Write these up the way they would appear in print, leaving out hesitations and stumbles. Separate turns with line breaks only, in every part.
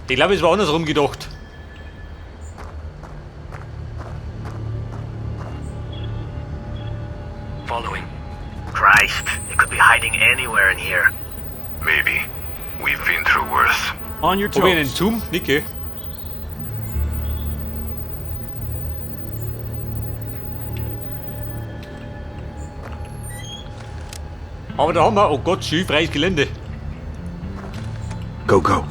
Ich glaube, es war andersrum gedacht.
Following.
Christ, it could be hiding anywhere in here.
Maybe. We've been through worse.
On your
Hab ich einen
toes.
Zoom? Nicht, gell? Aber da haben wir, oh Gott, schön freies Gelände.
Go, go.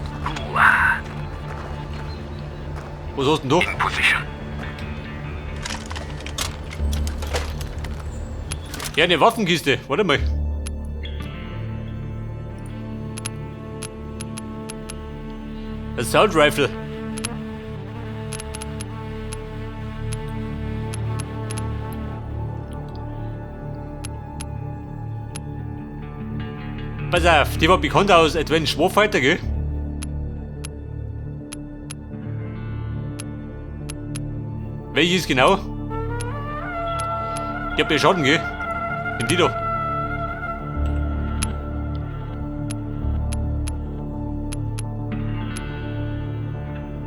Was hast du denn da?
In position.
Ja, eine Waffenkiste. Warte mal. Assault Rifle. Pass auf, die war bekannt aus Advanced Warfighter, gell? Welches genau? Die hat mir Schaden, gell? Nimm die da.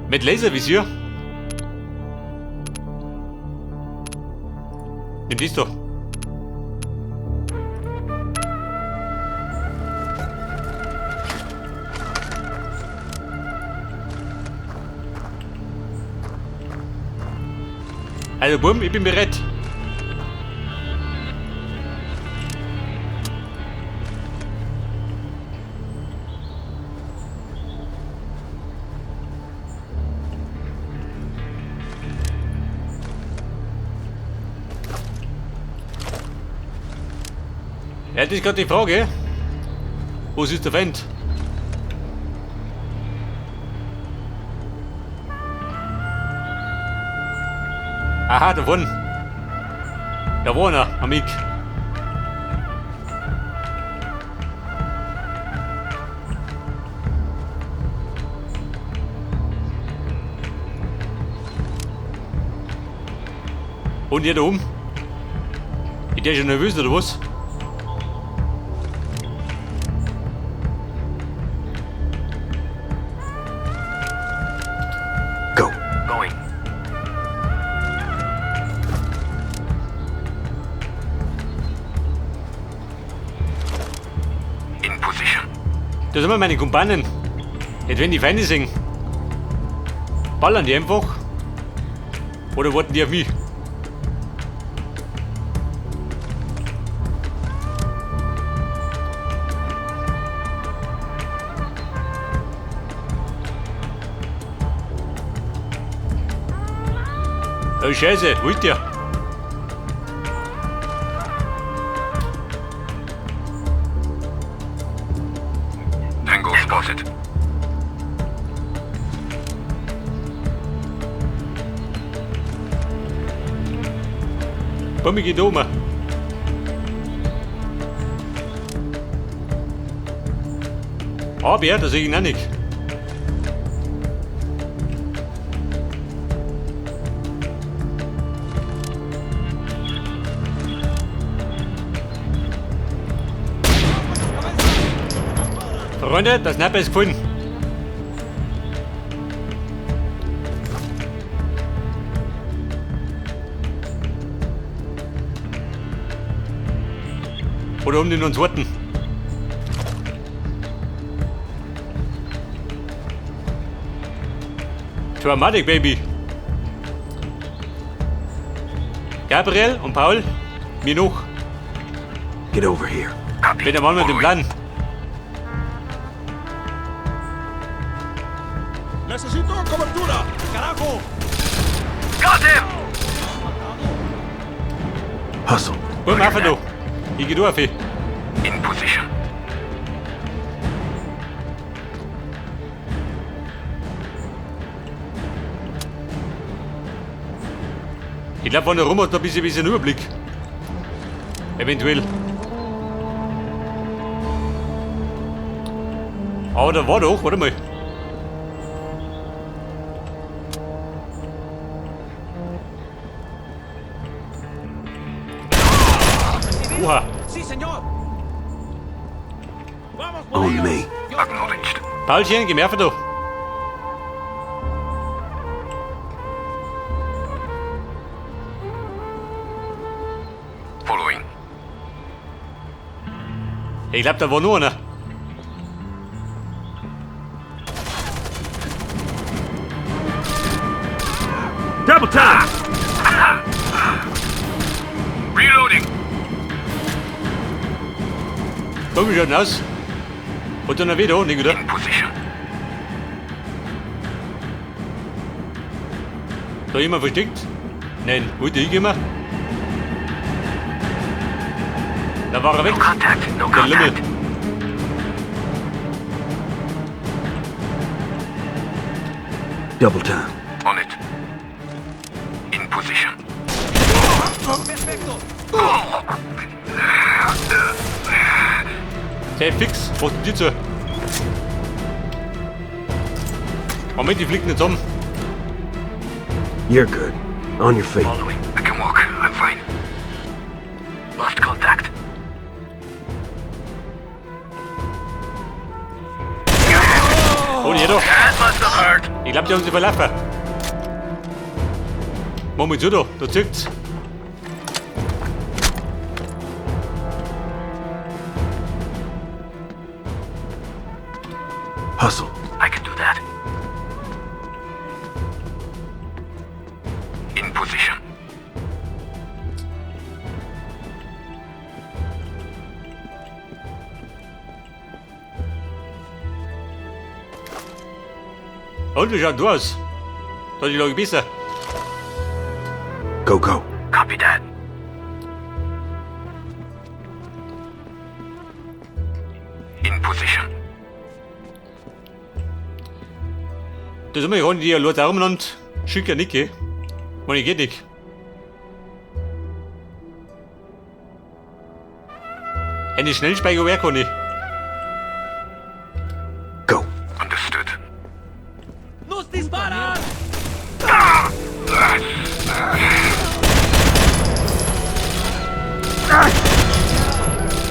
Mit Laservisier? Nimm dies doch. Also Bumm, ich bin bereit. Ja, das ist gerade die Frage. Wo ist der Feind? Aha, da vorne. Da war einer, am Mick. Und ihr da oben? Ist der schon nervös oder was?
Go.
Going. In position.
Da sind wir meine Kumpanen. Nicht wenn die Feinde sehen. Ballern die einfach. Oder warten die auf mich? Oh Scheiße, wo ist der?
Tango spotted.
Komm, ich geh da um. Aber ja, das sehe ich ihn auch nicht. Freunde, das Sniper ist gefunden. Oder um den uns warten. Dramatic, Baby. Gabriel und Paul, mir noch.
Get over here.
Copy.
Bin der Mann mit dem
Following.
Plan.
Necesito cobertura. Carajo.
Got him!
Hustle.
Komm, einfach da. Ich geh durch.
In position.
Ich glaube, von der rum hat noch ein bisschen Überblick. Eventuell. Aber da war doch, warte mal. Oha,
Sí, señor. Vamos por
On
ellos.
me.
Acknowledged.
Paulchen, geh mir einfach da. Ich glaub, da war nur einer.
Double time!
Reloading.
Komm, wie schaut denn aus? Hat der noch wieder, nicht, oder?
In position.
Da jemand versteckt? Nein, wollte ich immer. Da war er weg.
No contact. No
Der Lümmel.
contact.
Double time.
On it. In position.
¡Perfecto!
Sei fix, was denn dir zu? Moment, die fliegt nicht zusammen.
You're good. On your feet.
Following.
I can walk. I'm fine.
Lost contact.
Oh, die da.
That must have hurt.
Ich glaub, die haben sich verlaufen. Mach mal zu da, da zirkt's.
Hustle.
I can do that.
In position.
Und wie schaut du aus? Da die Lage besser.
Go, go.
Copy that.
In position.
Das immer, ich kann die ja nur umeinander schicken, nicht, gell? Man, ich geht nicht. Eine Schnellspeicher wäre kann ich.
Go.
Understood.
¡Nos disparan!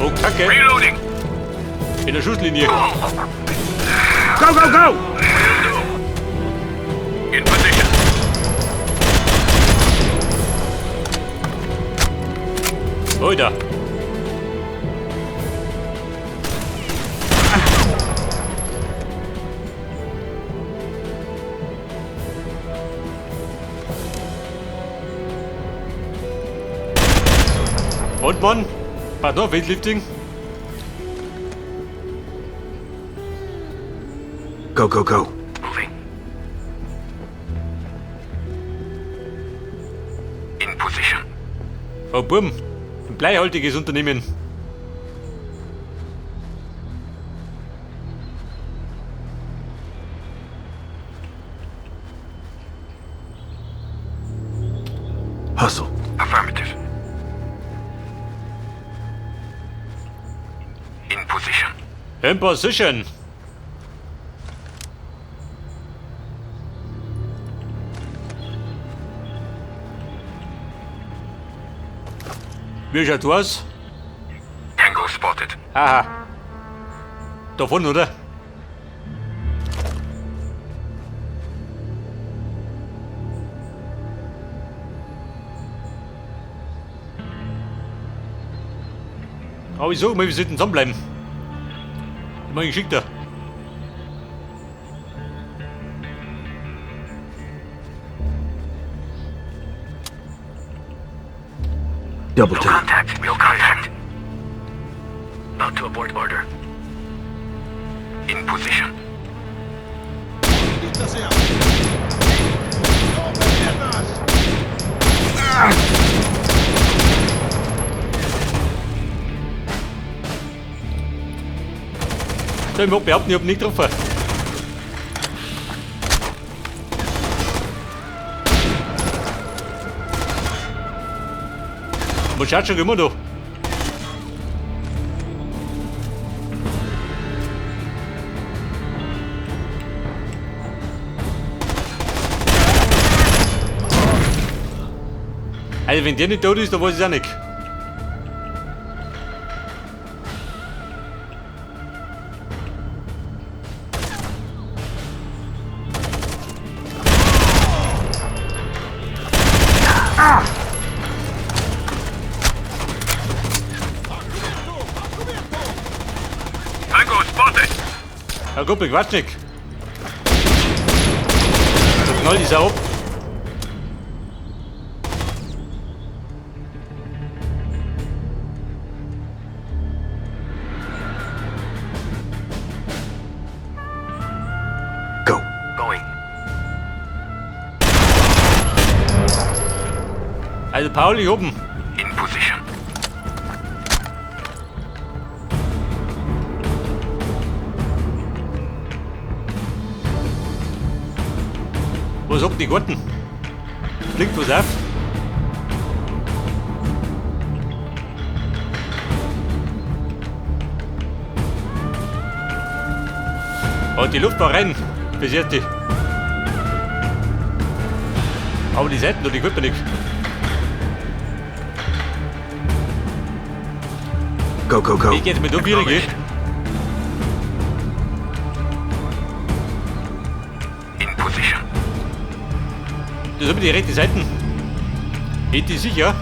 Oh, Kacke.
Reloading.
In der Schusslinie.
Go, go, go!
In position.
Alter. Und Mann, pardon, Weightlifting.
Go, go, go.
Moving.
In position.
Oh Burm, ein bleihaltiges Unternehmen.
Hustle.
Affirmative. In position.
In position. Wie schaut aus?
Tango spotted.
Haha. Davon, oder? Aber ich sag mal, wir sollten zusammenbleiben. Immer geschickter.
Double
No
time.
contact. No contact. About to abort order.
In position.
¡Maldita sea! ¡No me pierdas!
So, ich mag behaupten, ich hab nicht getroffen. Was schaut schon immer da? Also wenn der nicht tot ist, dann weiß ich auch nicht. Herr Kumpel, quatsch nicht. So knallt die Sau ab.
Go.
Going.
Also Paul, ich oben.
In position.
Was sagt die Garten? Fliegt was auf? Und die Luft war rein, bis jetzt. die. Aber die Seiten, da, die gefällt mir nicht.
Go, go, go.
Ich geh jetzt mit da wieder, gell?
In position.
Das sind die rechte Seiten. Geht die sicher?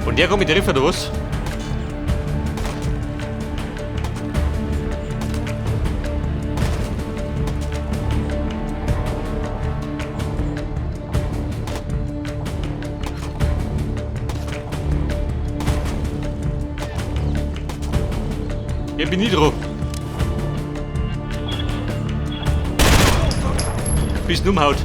Und der kommt mit der Riffe oder was? Ich bin nie drauf. Bis umhaut.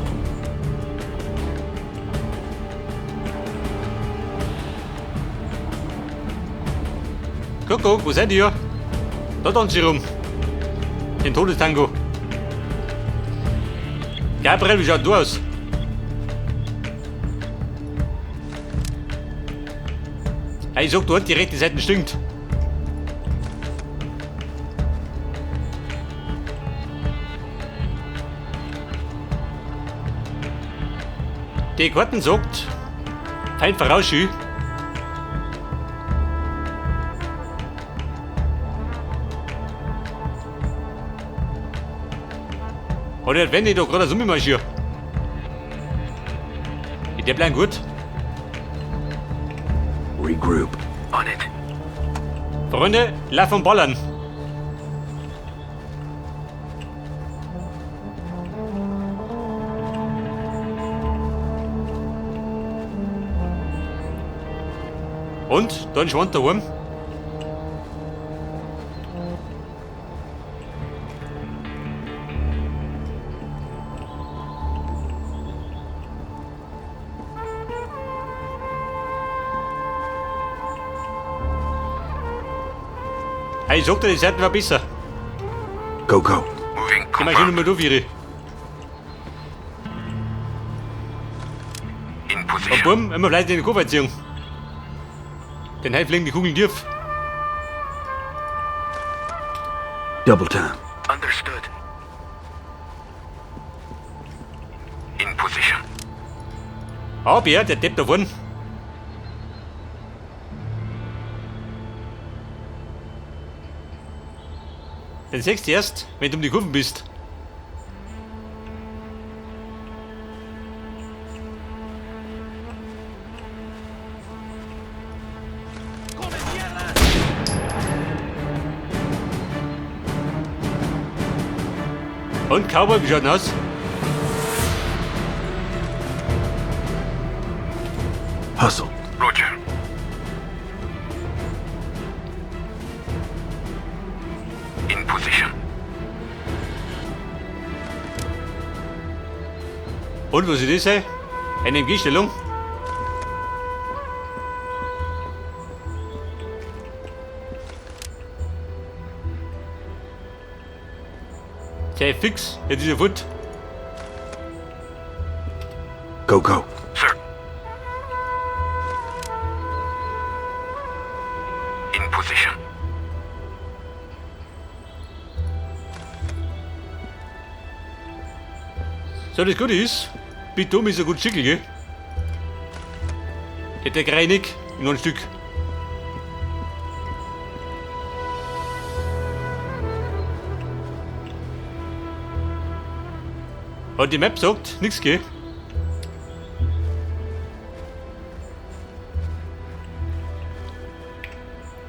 Guck, wo seid ihr? Da tanzt sie rum. Den Todestango. Gabriel, wie schaut du aus? Hey, ich sag, du hast die rechte Seite stinkt. Die Karten sagt, fein vorausschü. Oder wenn ich da gerade so mitmarschiere. Der bleibt gut.
Regroup.
On it.
Freunde, lauf und ballern. Und, da ein Schwand daheim. Hey, ich sag dir, die Seite war besser.
Go, go.
Moving.
Geh mal schon
Confirmed.
mal durch, Viri.
In
Und
position.
bumm, immer vielleicht in die Kurve ziehen. Denn heute fliegen die Kugeln tief.
Double time.
Understood.
In position.
Aber ja, der Depp da vorne. Den siehst du erst, wenn du um die Kurven bist. Und Cowboy, wie schaut denn aus?
Hustle.
Roger. In position.
Und was ist das? Ey? Eine MG-Stellung? Sei fix, jetzt ist er fort.
Go, go.
Sir. In position.
So, das Gute ist, bitte um ist ein gut Schickel, gell? Der greinig in ein Stück. Und die Map sagt, nix geh.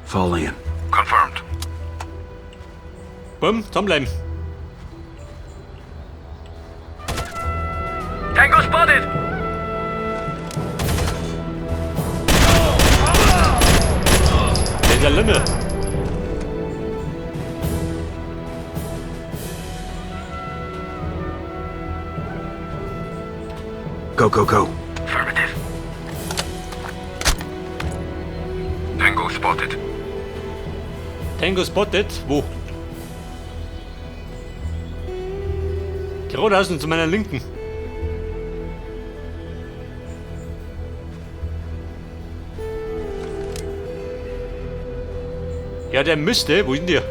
Fall in.
Confirmed.
Bumm, zusammenbleiben.
Tango spotted!
Der ist ein Lümmel.
Go, go, go.
Affirmative.
Tango spotted.
Tango spotted. Wo? Geradeaus und zu meiner Linken. Ja, der müsste. Wo ist denn der?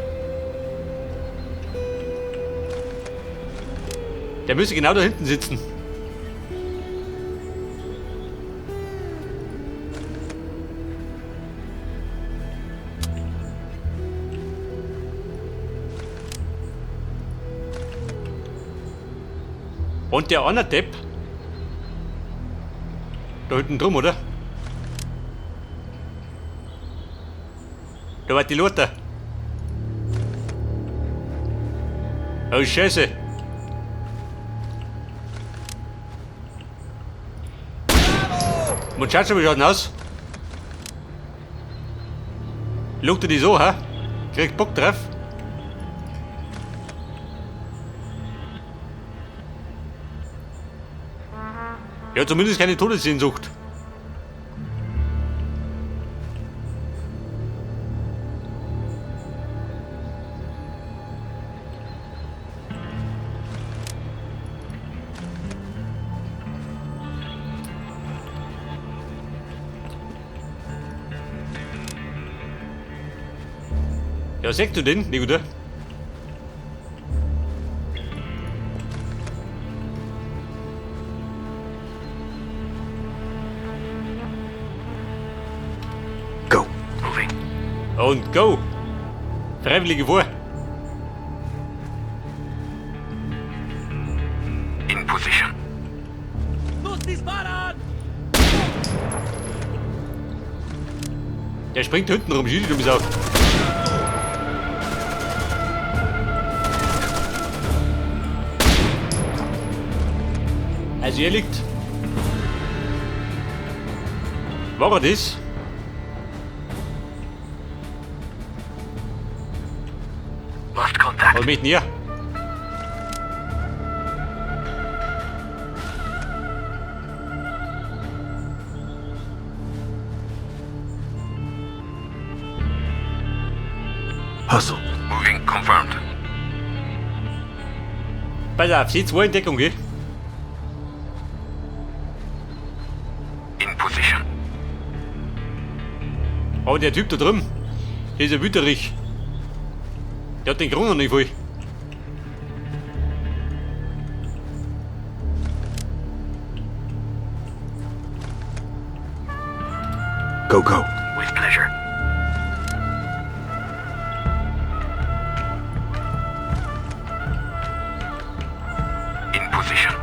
Der müsste genau da hinten sitzen. Und der andere Depp. Da hinten drum, oder? Da war die Lothar. Oh, Scheiße. Muchacho, wie schaut denn aus? Lugt dir die so, hä? Kriegt Bock drauf? Ja, zumindest keine Todessehnsucht. Ja, siehst du den, Nico?
Go.
Moving.
Und go! Freiwillige vor.
In position.
Der springt hinten rum, schießt du auf. Also er liegt. War er das?
Lost contact.
Was möchte denn er?
Hustle.
Moving confirmed.
Pass auf, sie zwei in Deckung, gell?
In position.
Aber der Typ da drüben, der ist ja wüterich. Der hat den Grund noch nicht voll.
Go, go.
With pleasure.
In position.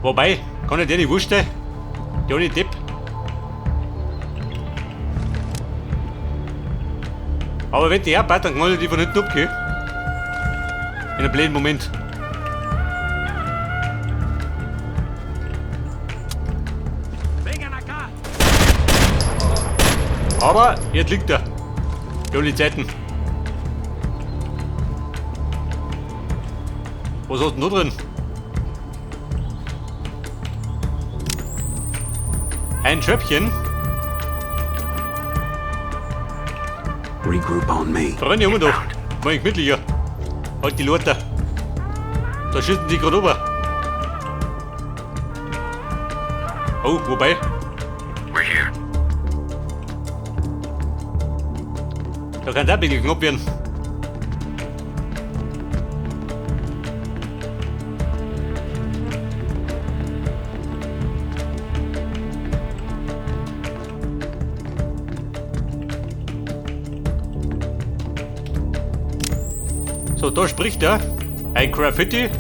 Wobei, kann ja der nicht wurscht sein? Der ohne Depp. Aber wenn der herpasst, dann kann ich die von hinten abgehen. In einem blöden Moment. Aber jetzt liegt er. Die haben die Zeiten. Was hast du denn da drin? Ein Schöppchen.
Regroup on me.
Freunde, haben wir doch. Mal gemütlicher. Halt die Lothar. Da schießen die gerade rüber. Oh, wobei.
We're here.
Da kann der ein bisschen knapp werden. So, da spricht er. Ein Graffiti.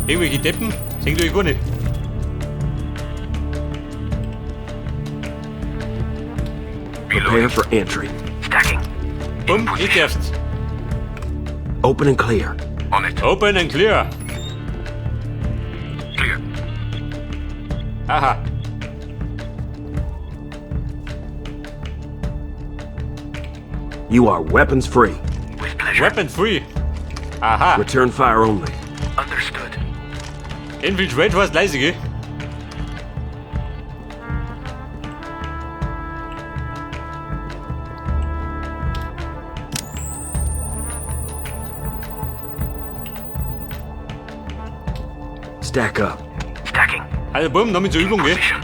Irgendwelche Deppen sehen die gar nicht.
Prepare for entry.
Stacking.
Bumm, ich darf's.
Open and clear.
On it.
Open and clear.
Clear.
Aha.
You are weapons free.
With pleasure.
Weapon free. Aha.
Return fire only.
Understood.
Infiltrate was leise, gell?
Stack up.
Stacking.
Also, bumm, noch mit zur Übung, gell?
Position.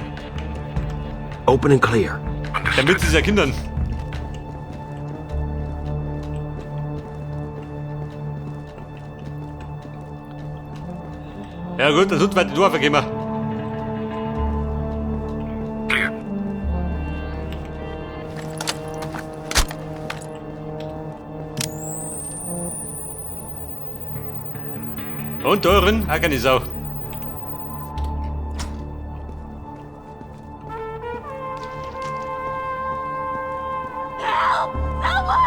Open and clear.
Damit
Understood.
sie es erkennen. Ja gut, dann tut weiter du gehen wir.
Clear.
Und da drin, auch keine Sau.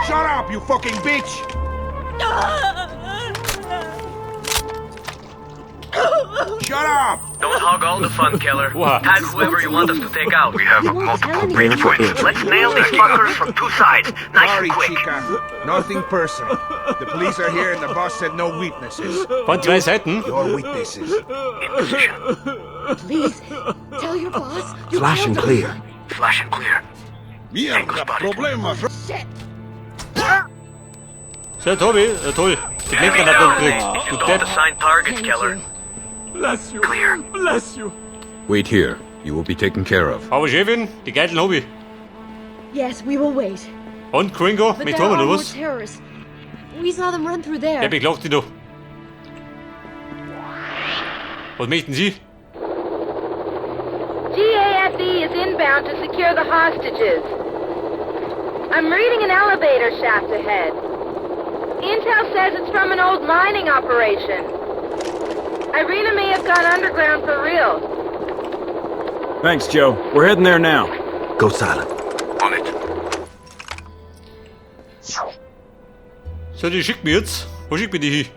Shut up, you fucking bitch! Shut up!
Don't hog all the fun, Keller.
Oha.
Tag whoever you want us to take out.
We have
You won't tell
multiple
anyone.
Prepare for
points.
entry.
Let's nail these fuckers from two sides. Nice
Sorry,
and quick.
chica. Nothing personal. The police are here and the boss said no witnesses.
Von zwei Seiten.
Your witnesses.
In position.
Please, tell your boss. You
Flash and
killed
clear.
Flash and clear. Tango spotted.
Problemas.
Shit.
So, Tobi, toll. Die Blendgranate noch gekriegt.
You
Du
don't
Depp.
assign targets,
Thank
Keller.
you.
Bless you.
Clear.
Bless you.
Wait here. You will be taken care of.
Aber Chefin, die Geiteln hab ich.
Yes, we will wait.
Und Gringo,
But
mit
there
Tormann,
are
oder
more
was?
terrorists. We saw them run through there.
Der beklagt dich doch. Was möchten Sie?
GAFE is inbound to secure the hostages. I'm reading an elevator shaft ahead. Intel says it's from an old mining operation. Irina may have gone underground for real.
Thanks, Joe. We're heading there now.
Go silent.
On it.
So, die schickt mir jetzt. Wo schickt mir die hin?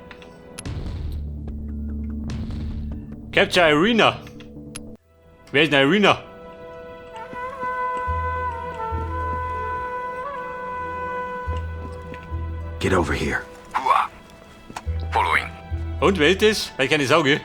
Capture Irina. Wer ist denn Irina?
Get over here.
Hua. Following.
Und wer ist das? Weil keine Sau, gell?